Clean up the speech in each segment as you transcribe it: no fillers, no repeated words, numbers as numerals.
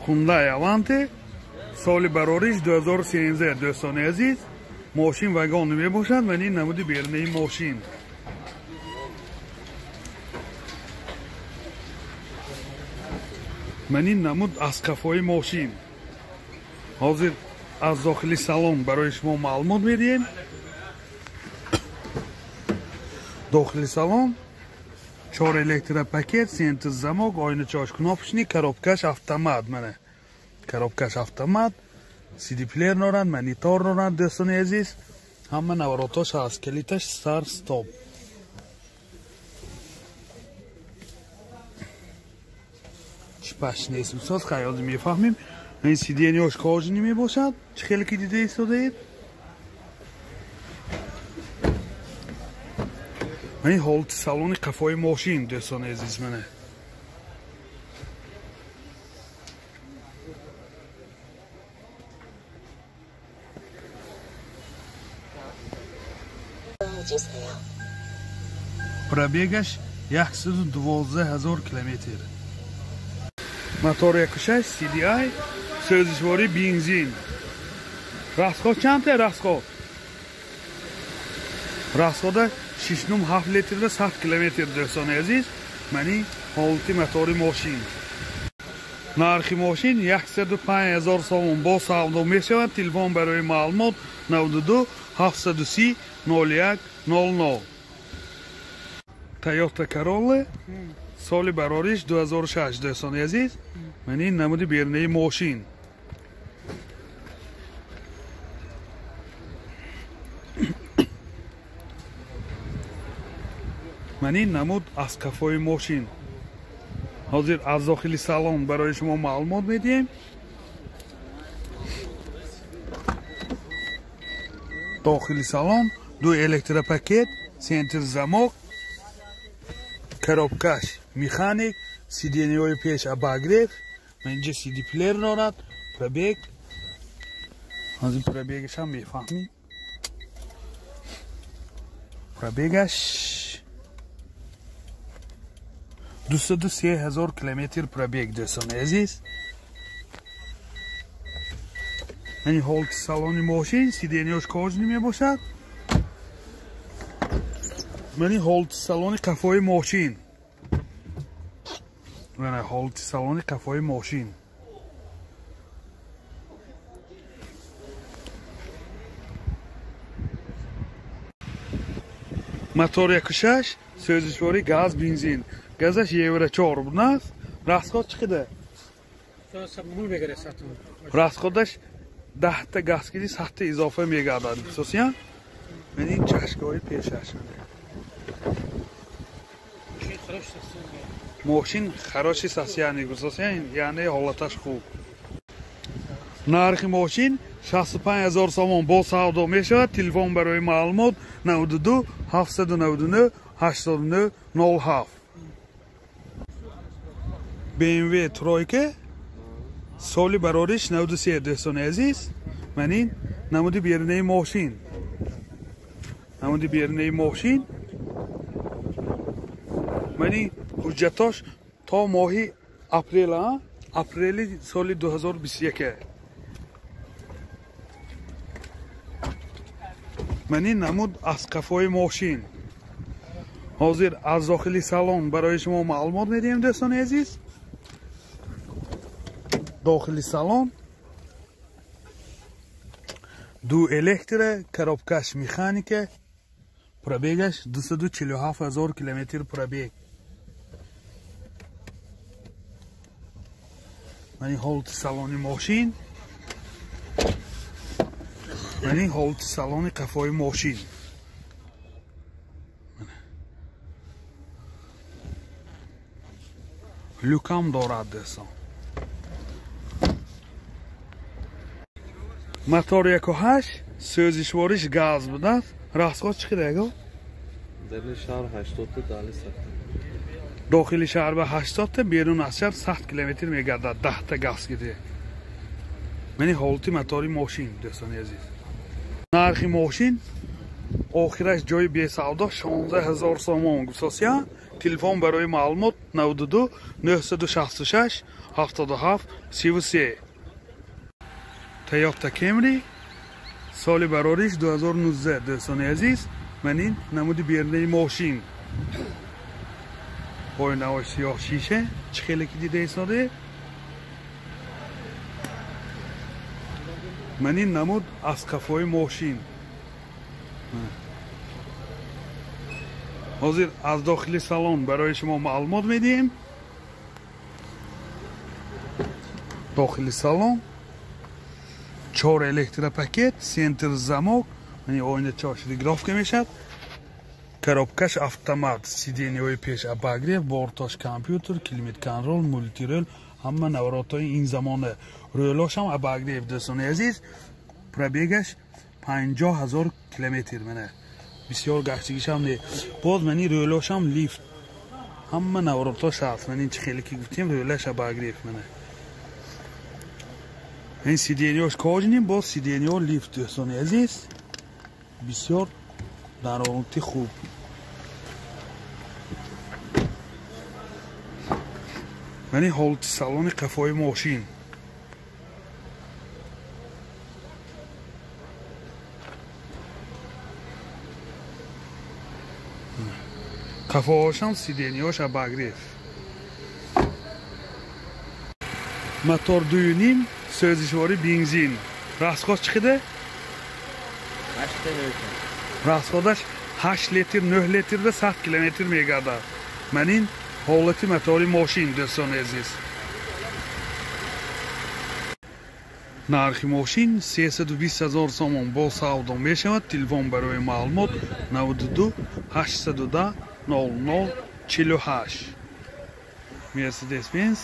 Hyundai Avante соли барориш 2013 дӯстони азиз. Мошин вагон мебошад ва ин намуди берунаи мошин. Ман ин намуд аз қафои мошин. Ҳозир аз дохили салон барои шумо маълумот медиҳем. Дохили салон 4 электропакет, центр замок, ойначаҳош кнопочный, коробкаш автомат. Мана коробкаш автомат, CD плеер дорад, монитор дорад дӯстони азиз. Ҳама наворотош ҳаст, калиташ стар стоп. Чипаш нест, мисол хаёли мефаҳмем. Ин сиденьяш кожаный мебошад, чӣ хеле ки дида истодаед. Ин ҳолати салони қафои мошин дӯстони азиз мана. Пробегаш 112 000 километр. Мотор 1.6 CDI, сӯзишворӣ бензин. Расход чанд расход? Расхода 6,7 литрда 100 километр дӯстони азиз. Мани ҳолати мотори мошин. Нархи мошин 105 000 сомон бо савдо мешавад. Телефон барои маълумот 92 730 01 00. Toyota Corolla соли барориш 2006 дӯстони азиз. Мани намуди берунаи мошин. Мани намуд аз қафои мошин. Ҳозир аз дохили салон барои шумо маълумот медиҳем. Дохили салон ду электропакет, центр замок, коробкаш механик, сиденьяҳои пеш обогрев, инҷа CD плеер дорад, пробег. Ҳозир пробегашам мефаҳмем. Пробегаш 203 000 километр пробег дӯстони азиз. Ин ҳолати салони мошин, сиденьяш кожаный мебошад. Мани ҳолати салони қафои мошин. Мана ҳолати салони қафои мошин. Мотор 1.6, сӯзишворӣ газ, бензин. Газаш евро 4 будааст. Расход чӣ қадар? Расходаш 10 та газ киди 100 та изофа мегардад. Хусусан ман ин чашкаҳои пешаш. Мошин хороший состояние, хусусан яъне ҳолаташ хуб. Нархи мошин 65 000 сомон бо савдо мешавад. Телефон барои маълумот 92 799 89 07. BMW тройка соли барориш 93 дӯстони азиз. Ман ин намуди берунаи мошин. Намуди берунаи мошин. Ман ин ҳуҷҷатош то моҳи апрел, апрели соли 2021. Ман ин намуд аз қафои мошин. Ҳозир аз дохили салон барои шумо маълумот медиҳем дӯстони азиз. Дохили салон ду электро, коробкаш механика, пробегаш 247 000 километр пробег. Мани ҳолати салони мошин. Мани ҳолати салони қафои мошин. Люкам дорад дӯстон. Мотор 1.8, сӯзишвориш газ будааст. Расход чӣ қадар аго? Дарли шаҳр 80 та, дали 100 та. Дохили шаҳр ба 80 та, берун аз шаҳр 100 километр мегардад, 10 та газ гиде. Мани ҳолати мотори мошин дӯстони азиз. Нархи мошин Охираш ҷои бесавдо 16 000 сомон гуфтосия. Телефон барои маълумот 92 966 77 33. Toyota Camry соли барориш 2019 дӯстони азиз. Ман ин намуди берунаи мошин. Оинаҳои сиёҳ шиша чӣ хеле ки дида истоде. Ман ин намуд аз қафои мошин. Ҳозир аз дохили салон барои шумо маълумот медиҳем. Дохили салон 4 электропакет, центр замок, яъне оина чош регулировка мешавад. Коробкаш автомат, сиденьяҳои пеш обогрев, бортош компютер, климат-контрол, мультирул, ҳама наворотҳои ин замона. Рӯлошам обогрев дӯстони азиз. Пробегаш 50 000 километр мана. Бисёр гаштигишам не. Боз мани рӯлошам лифт. Ҳама наворотҳош ҳаст. Мани чӣ хеле ки гуфтем рӯлаш обогрев мана. Ин сиденьяш кожаный, боз сиденьяҳо лифт дӯстони азиз. Бисёр дар ҳолати хуб. Мани ҳолати салони қафои мошин. Қафоҳошам сиденьяҳош обогрев. Мотор 2,5, сӯзишвори бензин. Расход чӣ қадар? 8 Расходаш 8 литр, 9 литр ва 100 километр мегардад. Ман ин ҳолати мотори мошин дӯстони азиз. Нархи мошин 320 000 сомон бо савдо мешавад. Телефон барои маълумот 92 810 00 48. Mercedes-Benz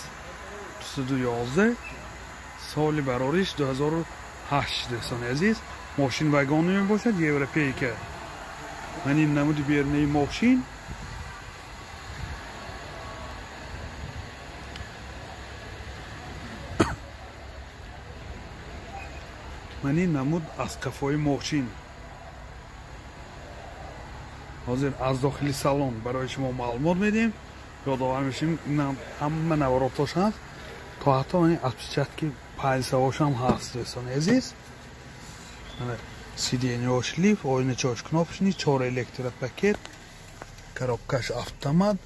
211 соли барориш 2008 дӯстони азиз. Мошин вагон мебошад, европейка. Ман ин намуди берунаи мошин. Ман ин намуд аз қафои мошин. Ҳозир аз дохили салон барои шумо маълумот медиҳем. Ёдовар мешавем, ҳама наворотҳош ҳаст. То ҳатто отпечатки пальцаҳошам ҳаст дӯстони азиз. Сиденьяҳош лифт, оиначаҳош кнопочный, 4 электропакет, коробкаш автомат,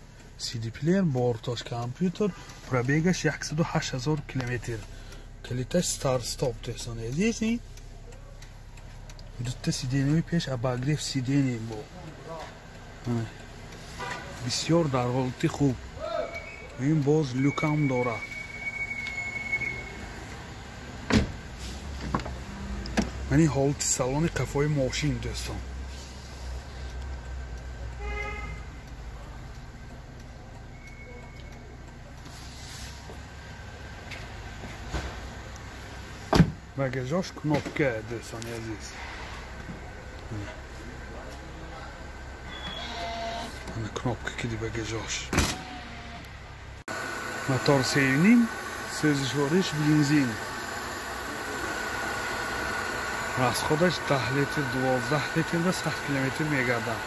CD-плеер, бортош компютер, пробегаш 108 000 километр. Калиташ старт-стоп дӯстони азиз. Дута сиденьяҳои пеш обогрев сиденья бо. Бисёр дар ҳолати хуб. Ин боз люкам дорад. Ман ин ҳолати салони қафои мошин дӯстон. Багажош кнопка дӯстони азиз. Ана кнопка киди багажош. Мотор 3,5, сӯзишвориш бензин. Расходаш 10 литр, 12 литр ва 100 километр мегардад.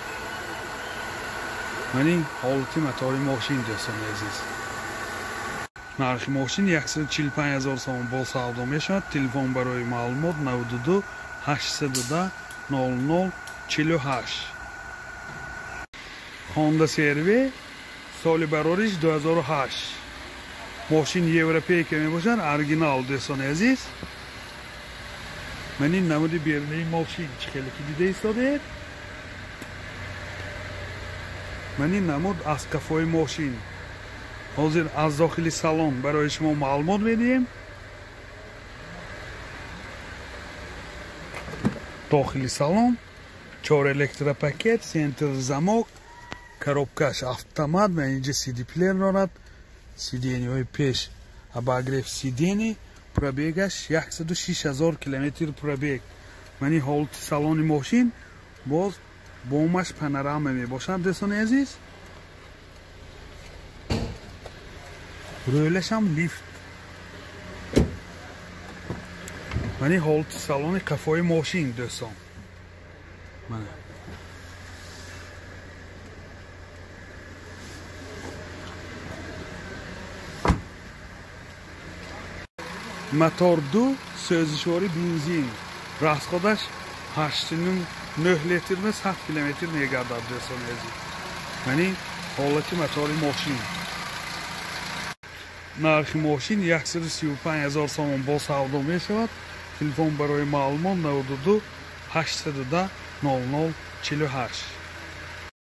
Ман ин ҳолати мотори мошин дӯстони азиз. Нархи мошин 145 000 сомон бо савдо мешавад. Телефон барои маълумот 92 810 00 48. Honda CR-V соли барориш 2008. Мошин европейка мебошад, оригинал дӯстони азиз. Ман ин намуди берунаи мошин чӣ хеле ки дида истодед. Ман ин намуд аз қафои мошин. Ҳозир аз дохили салон барои шумо маълумот медиҳем. Дохили салон 4 электропакет, центр замок, коробкаш автомат, ман инҷа CD-плеер дорад, сиденьяҳои пеш обогрев сиденья, пробегаш 106 000 километр пробег. Ман ин ҳолати салони мошин боз бомаш панорама мебошад дӯстони азиз. Рӯлашам лифт. Ман ин ҳолати салони қафои мошин дӯстон. Мана Мотор 2, сӯзишвори бензин. Расходаш 8,9 литр ва 100 километр мегардад, дӯстони азиз. Яъне ҳолати мотори мошин. Нархи мошин 135 ҳазор сомон, бо савдо мешавад. Телефон барои маълумот 92 810 00 48.